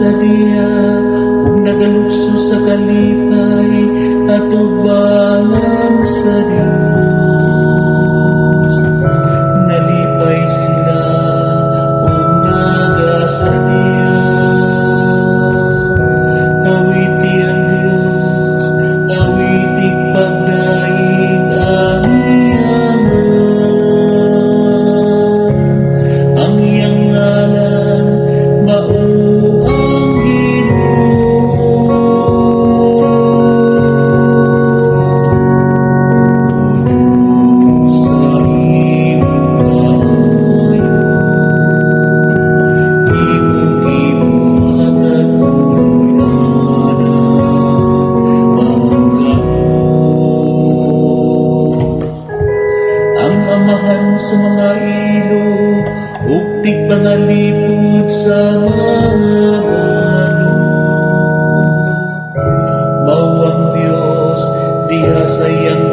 sa diya ug nagalukso sa kalipay atubangan sa Dios. Nalipay sila ug nagasaliya. Awiti ang Dios, awiti pagdaig ang iyang ngalan. Ang iyang ngalan mao ang Ginoo. Puno sa imong kaayo, imong gibuhatag punoy anak ang kamot. Ang amahan sa mga ilo ug tigpangalipod sa mga balo. Mao ang Dios diha sa iyang